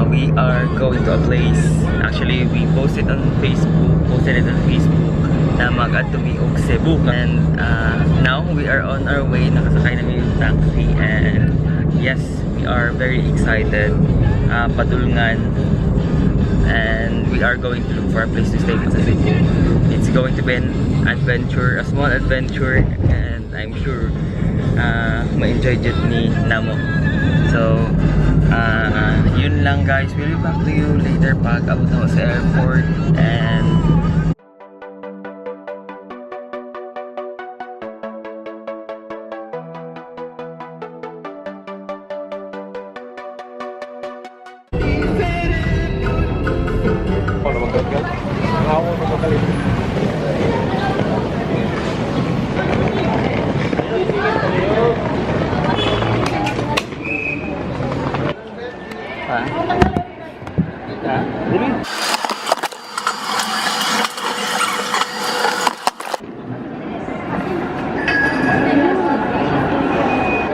We are going to a place. Actually, we posted on Facebook, posted it on Facebook na mag-adto mi og Cebu. And now we are on our way. Nakasakay na mi yung taxi and yes, we are very excited. Padulngan and we are going to look for a place to stay sa Cebu. It's going to be an adventure, a small adventure, and I'm sure ma-enjoy jud ni namo. So, yun lang, guys. We'll be back to you later pag abot na ako sa airport and Ano magkagal? Ako na magalit. Ha? Ha? Dili?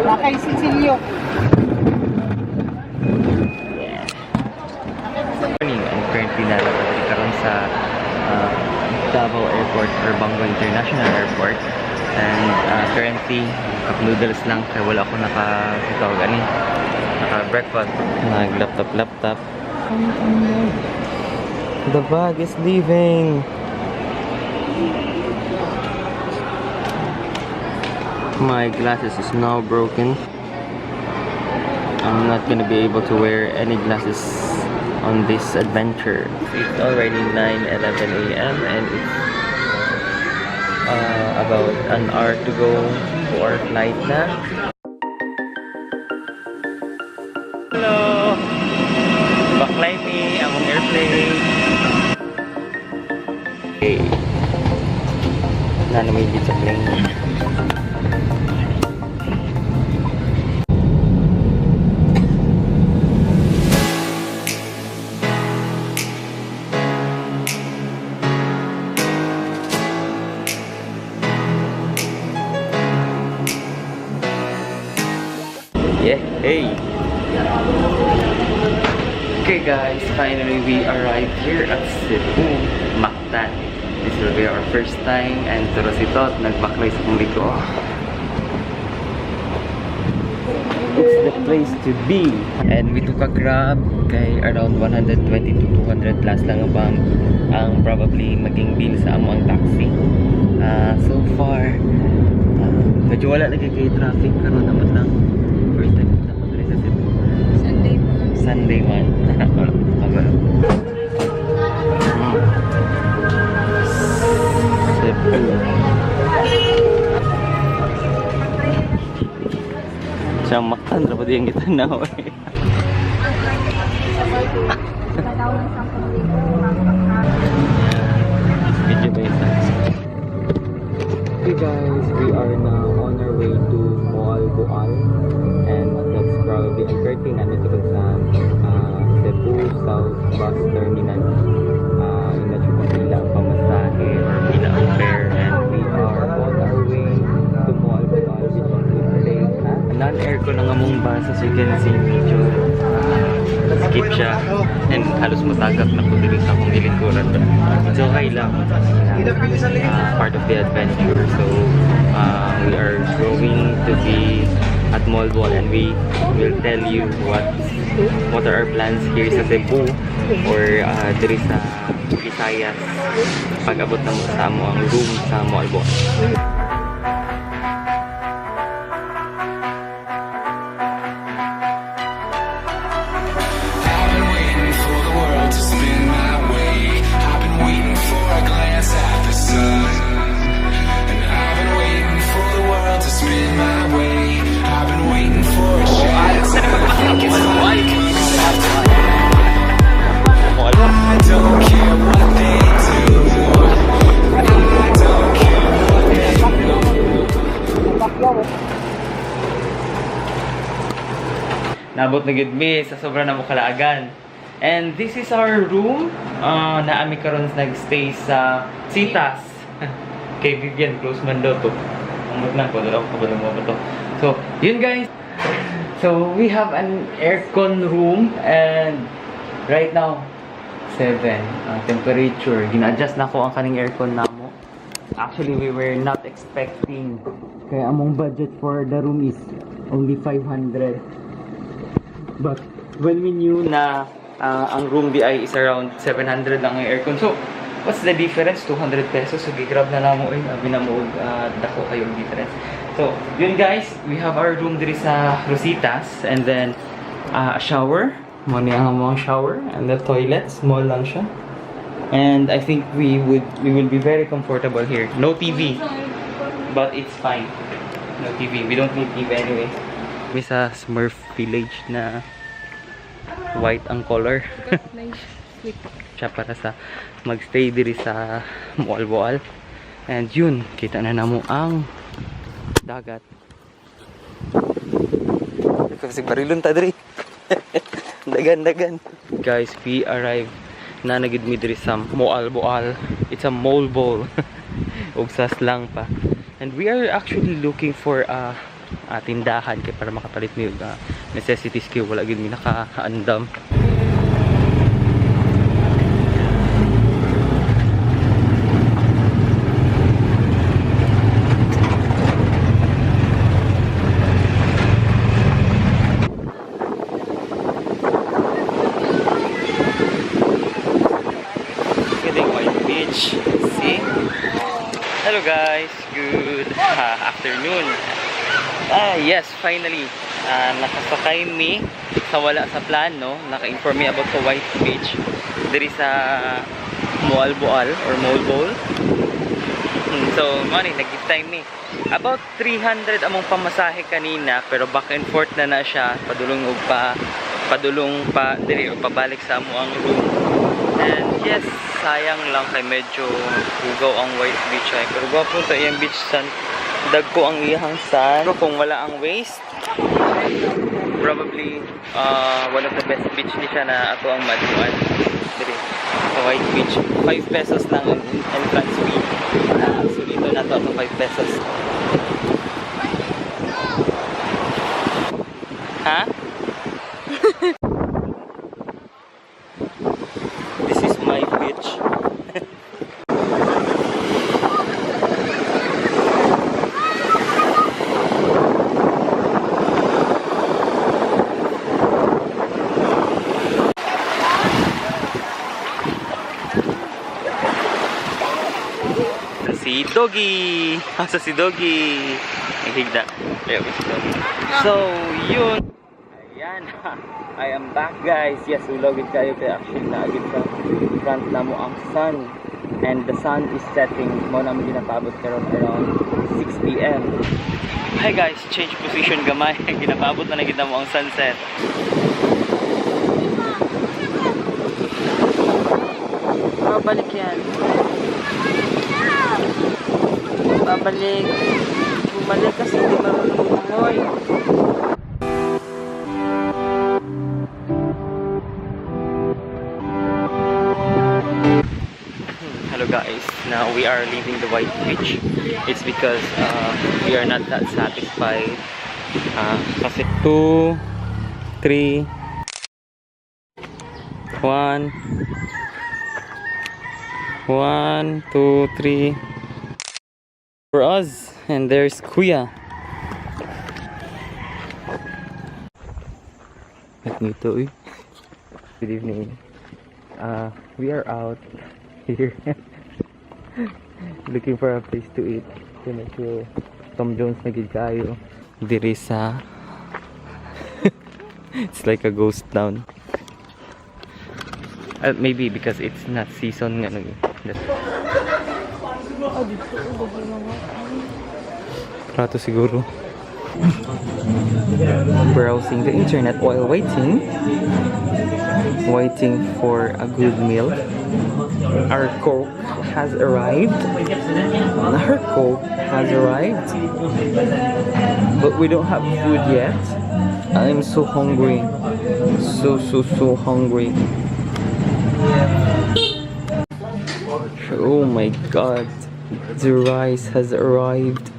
Lakay Cecilio. Morning. I'm currently nalapatri karon sa Davao Airport or Bango International Airport. And currently, cup noodles lang kaya wala ako naka tawag ani naka breakfast. Nag laptop laptop. The bag is leaving. My glasses is now broken. I'm not gonna be able to wear any glasses on this adventure. It's already 9:11 a.m. and it's about an hour to go to our flight na. Hello! Baklay mi, among airplane. Okay. Naa na mi sa plane. Yeah, hey! Okay guys, finally we arrived here at Cebu, Mactan. This will be our first time and turo si Tot, nagbaklay sa kong liko. It's the place to be. And we took a Grab kay around 120 to 200 plus lang ang probably maging bill sa among taxi. So far, medyo wala lagi kay traffic karon naman lang. First time na ko diri sa Cebu. Sunday po. Sunday man. Wala. Cebu. Siya Mactan, ra pa diyan kita na eh. Medyo ba yun? Hey guys, we are now on our way to Moalboal and that's probably ang currently namin ito sa Cebu South Bus Terminal. I'm not sure kung pila ang pamasahe or pila ang fare and we are on our way to Moalboal, which will take non-aircon ang among bus. As you can see, medyo skip siya and halos matagak na po diri sa akong gilingkuran, but it's okay lang. Part of the adventure. So we are going to be at Moalboal and we will tell you what are our plans here sa Cebu or diri sa Visayas pag abot na mo sa amo ang room sa Moalboal. I've been waiting for the world to spin my way. I've been waiting for a glance at the sun. And I've been waiting for the world to spin my way. I've been waiting for a chance. And I think it's finally come 'cause after I don't care what they do. I don't care what they know. Nabot na gid mi sa sobra na mo kalaagan. And this is our room. Naa mi karon nagstay sa Citas. Kay Vivian, close man daw to. Amot lang ko, dalaw ko ba mo ba to. So, yun guys. So, we have an aircon room and Right now, 7 ang temperature. Gina-adjust na ko ang kaning aircon namo. Actually, we were not expecting. Kaya among budget for the room is only 500. But when we knew na ang room diay is around 700 lang ang aircon. So, what's the difference? 200 pesos. So, gigrab na namo eh. Abi na mo og, dako kayo ang difference. So, yun guys, we have our room diri sa Rositas and then a shower. Mo ni ang among shower and the toilet, small lang siya. And I think we will be very comfortable here. No TV, but it's fine. No TV. We don't need TV anyway. May sa Smurf Village na white ang color. Nice sleep. Siya para sa magstay diri sa Moalboal. And yun, kita na namo ang dagat. Kasi barilon ta diri. Dagan, dagan. Guys, we arrived na nagid mi diri sa Moalboal. It's a mole bowl. Ug sa slang pa. And we are actually looking for a tindahan kay para makapalit mi og necessities kay wala gid mi nakaandam. Getting White Beach. See? Hello guys, good afternoon. Ah, yes, finally. Nakasakay mi sa wala sa plano, naka-inform mi about sa White Beach diri sa Moalboal or Molbol. So, money, nag-give time mi. About 300 among pamasahe kanina, pero back and forth na na siya, padulong pa diri o pabalik sa amo ang room. And yes, sayang lang kay medyo hugaw ang White Beach ay. Pero gwapo ta iyang beach sun. Dagko ang iyang sun. Pero kung wala ang waste, probably one of the best beach ni siya na ato ang maduan. Diri sa White Beach. 5 pesos lang ang entrance fee. So dito na to atong 5 pesos. Ha? This is my beach. Si Doggy! Asa si Doggy? Naghigda. Ayaw ko si Doggy. So, yun. Ayan. I am back, guys. Yes, ulogid kayo kaya actually naagid sa front na mo ang sun. And the sun is setting. Mo namin ginapaabot karon around 6 p.m. Hi guys, change position gamay. Ginapaabot na na mo ang sunset. Babalik yan. Babalik. Bumalik kasi hindi marunong lumangoy. Hello guys, now we are leaving the White Beach. It's because we are not that satisfied. Kasi 2, 3, 1, 1, 2, 3. For us, and there's Kuya. At nito eh. Good evening. We are out here looking for a place to eat. Kaya medyo Tom Jones na gid kayo. Diri sa it's like a ghost town. Maybe because it's not season nga no. Prato siguro. Browsing the internet while waiting. Waiting for a good meal. Our Coke has arrived. Our Coke has arrived. But we don't have food yet. I'm so hungry. So, so, so hungry. Oh my God. The rice has arrived.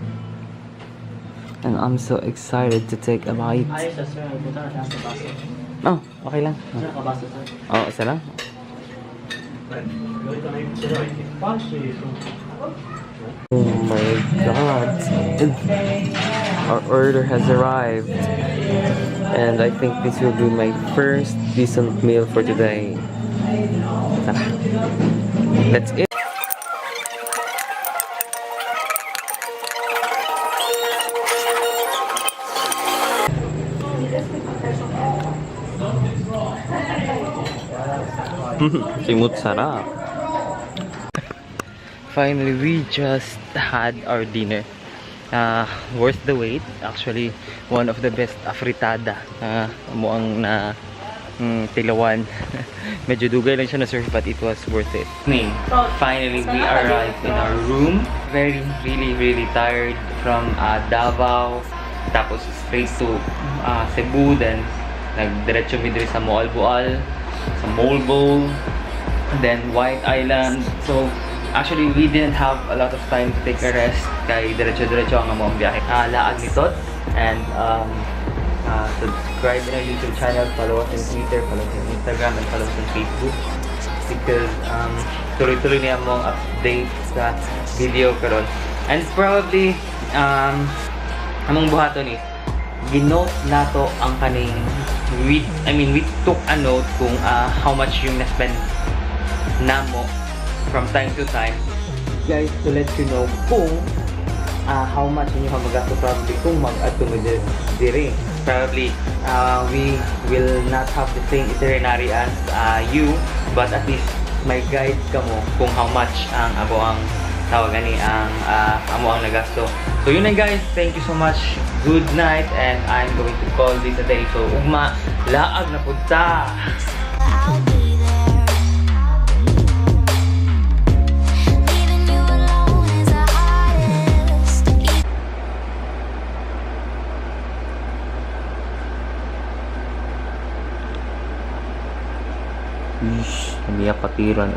And I'm so excited to take a bite. Oh, okay lang. Oh, isa lang. Oh my God. Our order has arrived. And I think this will be my first decent meal for today. Tara. Let's eat. Simut sarap. Finally, we just had our dinner. Worth the wait. Actually, one of the best afritada. Amo ang na tilawan. Medyo dugay lang siya na serve, but it was worth it. Finally, we arrived in our room. Very, really, really tired from Davao. Tapos straight to Cebu. Then, nagdiretso mi diri sa Moalboal, sa Moalboal, then White Island. So, actually, we didn't have a lot of time to take a rest kay diretso-diretso ang among biyahe. Laag ni Tot and subscribe in our YouTube channel, follow us on Twitter, follow us on Instagram, and follow us on Facebook because tuloy-tuloy niya among update sa video karon. And probably, among buhaton is ginote nato ang kaning we I mean, we took a note kung how much yung na-spend namo from time to time, guys, to let you know kung how much inyo ka magasto probably kung mag-adto mo diri. Probably we will not have the same itinerary as you, but at least may guide kamo kung how much ang abo ang tawag ani ang amo ang nagasto. So yun na, guys, thank you so much. Good night, and I'm going to call this a day. So ugma, laag na pud ta. I'll be there. Leaving you alone is the hardest. Ish, hindi patiran.